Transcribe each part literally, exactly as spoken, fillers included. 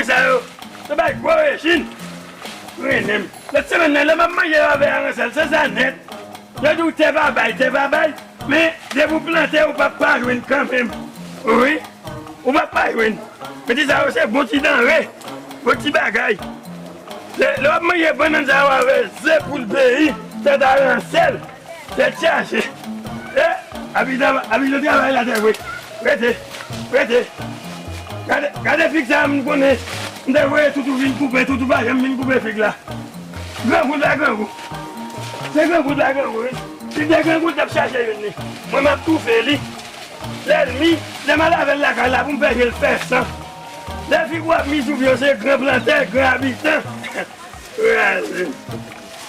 Sa yo, se bay gwo rejim. Grennen m. Lòt semèn nan, lè m ap manje avè Aransèl, se sa nèt. Yo di w tè pa bay, tè pa bay. Men, depi w plante, ou p ap pa jwenn kanmenm. Wi. Ou p ap pa jwenn. Men ti sa yo, se bon ti danre. Bon ti bagay. Lè, lè w ap manje bannann sa yo avè ze poul peyi, tèt Aransèl. Tèt chaje. E, abitan, abitan travay la tè vre. Rete, rete. Gade, gade fig sa a, m konnen. M te voye toutou vin koupe, toutou pa janm vin koupe fig la. Grangou l pa grangou. Se grangou l pa grangou, wi. Si l te grangou, l t ap chache youn li. Mwen, m ap toufe li. Lènmi, lè m al avè l lakay la, pou m fè je l fè san. Lè fig w ap mizouf yo, se gran plantè, gran abitan. Kraze.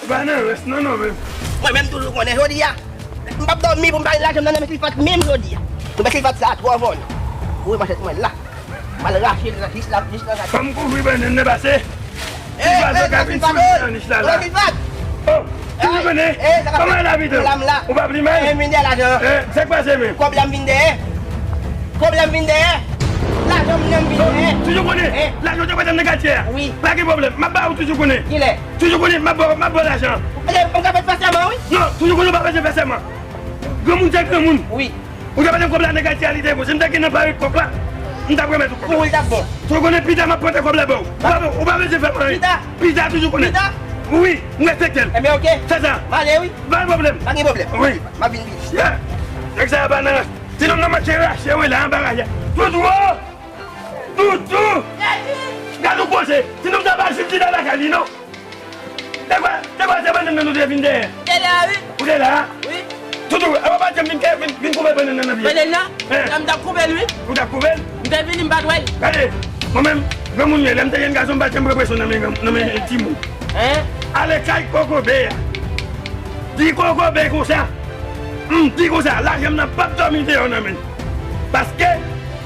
Ou pa nan rès non, non, menm. Mwen menm toujou konnen jodi a. M p ap dòmi pou m pa gen lajan m nan men Silfat menm jodi a. Pou men Silfat sa a twò vòlè. Ou wè manchèt mwen la. M al rache l nan jis la, jis nan jis. Fò m kouvri bannann nan pase. Silfat ka vin sou nan nich la la. Oh, toujou konnen. Kòman l ap ede? Ou pa pli mal? Sa k pase menm? Kòb la m vin dèyè. Kòb la m vin dèyè. Lajan m nan m vin dèyè. Toujou konnen. Lajan w te pran nan katye a. Wi. Pa gen pwoblèm. M ap ba ou toujou konnen. Kilè? Toujou konnen m ap ba w, m ap ba w lajan. Ou pa ka fè sèman, wi. Non, toujou konnen w pa bezwen fè sèman. Granmoun se granmoun. Wi. Ou te mete kòb la nan katye a, li te bon. Si m te gen nan pare kòb la, m t ap remèt ou kòb la. Pou ou, li t ap bon. Toujou konnen pita m ap pote kòb la ba w. Ou pa, ou pa bezwen fè m anyen. Pita? Pita, toujou konnen. Pita? Wi, m respekte l. Enben, oke. Fè sa. M ale, wi. Pa gen pwoblèm. Pa gen pwoblèm. Wi. M ap vin vit. Yeah. Nèg sa a pa nan rans. Ti nonm nan manke rache, wi, la, anba raje. Toutou! Toutou! Gad yon koze! Ti nonm sa pa jwenn ti dada lakay li, non! Te kwè, te kwè se bannann nan nou te vin dèyè. Te la, wi. Ou te la? Wi. Toutou, e w pa janm vin, vin, vin koupe bannann nan nan pye. Bannann nan? Hein? Lè m t ap koupe l, wi. Ou t ap koupe l? M te vini, m pa t wè l. Gade, mwen menm, granmoun m ye, lè m te jenn gason, m pa t janm pran presyon nan men, nan men timoun. Hein? Ale kay Kokobe a. Di Kokobe konsa. M di konsa, lajan m nan p ap dòmi deyò nan men l. Paske,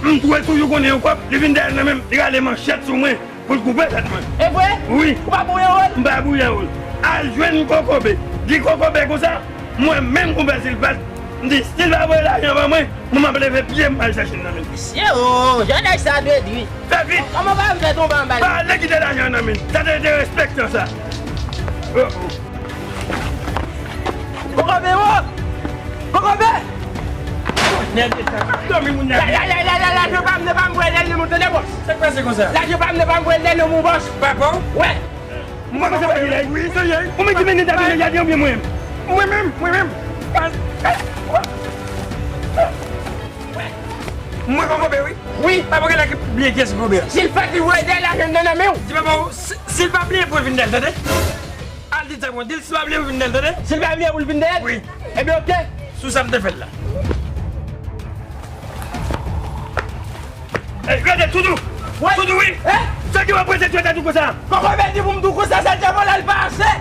m tou, toujou konnen yon kòb, li vin dèyè l nan men m, li rale manchèt sou mwen. Pou l koupe tèt mwen. E vre? Wi. Ou pa bouye wòl? M pa bouye wòl. Al jwenn Kokobe. Di Kokobe konsa, mwen menm konpè Silfat, m di, si l pa voye lajan ban mwen, mwen m ap leve pye m al chache l nan men l. Mesye o, jan nèg sa dwe di. Fè vit. Kòman pa m fè tonbe anba l? Pa ale kite lajan nan men l. Sa te derespektan sa. Oh, oh. Kokobe, wo! Kokobe! Nèg sa ap dòmi moun nan. La, la, la, la, la, lajan pa m nan, pa m voye l nan men w, tande, bòs. Sa k pase konsa? Lajan pa m nan, pa m voye l nan men w, bòs. Papa w? Wè. Mwen kòmanse pa di lè. Wi, se lè. Ou menm ki mennen dapil nan jaden oubyen mwen menm? Mwen menm, mwen menm. Mwen Kokobe, wi. Wi. Pa gen lè ki bliye kiyès Kokobe a. Silfat li voye dèyè lajan nan nan men w. Di papa w, si, si l pa bliye pou l vin dèyè l, tande? Al di sa pou mwen, di l si l pa bliye pou l vin dèyè l, tande? Si l pa bliye pou l vin dèyè l? Wi. Ebyen, oke. Sou sa m te fè l la. Ey, gade, Toutou! Wi. Toutou, wi! Eh? Sa ki w ap prese tchweta tou konsa? Kokobe di pou m tou konsa, sa l te vòlè l pa ase!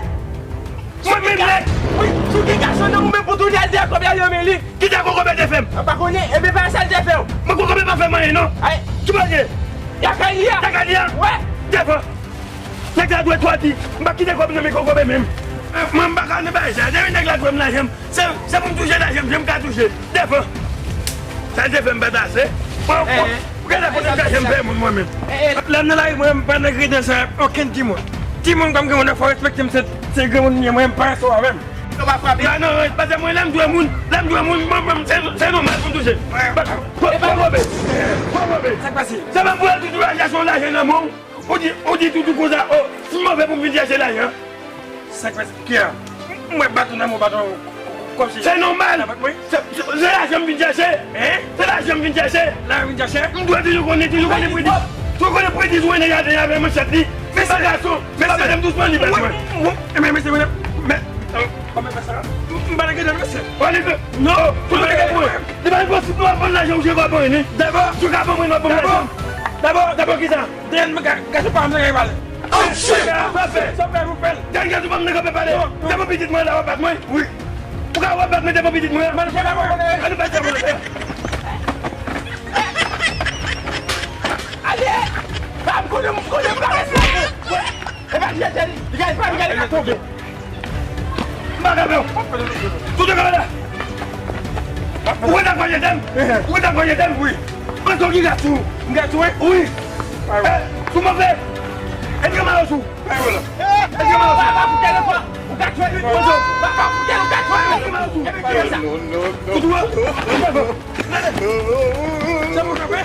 Mwen menm, nèg! Wi, sou ki gason nan ou menm pou tou di al dèyè kòb la nan men li? Kisa Kokobe te fè m? Mwen pa konnen, ebyen pa sa l te fè w. Mwen Kokobe pa fè m anyen, non. Ay. Ki bagay? Lakay li a. Lakay li a? Wè. Devan. Nèg la dwe twò di, m pa kite kòb nan men Kokobe menm. Mwen m pa ka nan bagay sa. Depi nèg la dwe m lajan m, se, se pou m touche lajan m, jan m ka touche. Devan. Sa l te fè m pa t ase. Mwen, mwen, gade kote m ka janm fè moun mwen menm. Lè m nan lari mwen, m pa nan gredan sa okenn timoun. Timoun kòm granmoun nan fò respekte m, se, se granmoun m ye, mwen m pa ranse w avè m. Yo pa frape. Ba nan rans, paske mwen lè m dwe moun, lè m dwe moun, mwen, mwen, se, se nòmal pou m touche. Ba, pran, pran, pran, pran. Sa k pase? Se pa pou al touche lajan, se yon lajan nan men w. Ou di, ou di Toutou konsa, o, si m move pou m vin chèche lajan. Sa k pase? Kiyè? M wè baton nan men w, baton kòmsi. Se nòmal. Se, se, se lajan m vin chèche. Hein? Se lajan m vin chèche. Lajan m vin chèche? M dwe toujou konnen, toujou konnen predi. Toujou konnen predi jwenn nan jaden avè manchèt li. Men se pa gason. Men se pa madanm dousman li bat mwen. Mwen, mwen, men, men, men, kòman fè sa? M pa nan gredan, mesye. Wale ke, non, Toutou te ka pran. Li pa enposib nou ap pran lajan ou je pa pran ni. Dabò. Tou ka pran mwen, nou ap pran lajan. Dabò. Dabò kisa? Dèyè m ga-, gason pa m nan kay pale. Oh, shit! Sa fè. Sa fè pou fè l. Dèyè gason pa m nan kay pale. Devan pitit mwen la w ap bat mwen. Wi. Ou ka w ap bat mwen devan pitit mwen. Mwen fè la mwen. An nou fè sa mwen. Ale! Pa m konnen m konnen m pa rete. E pa jete li. Li ka, li ka, li ka tonbe. M pa ka fè w. Toutou kanpe la. Ou konn sa k pral jete m? Ou konn sa k pral jete m? Wi. Panse w ki gras ou? M gras ou, wi? Wi. Eh, Kouman fè? Èske malòs ou? Èske malòs ou? Papa, pou tèlefòn. Ou ka tchwe. Papa, pou tèlefòn. Ou ka tchwe. Èske malòs ou? Epi ki sa? Non, non, non. Ou tchwe? Ou tchwe? Se pou kanpe.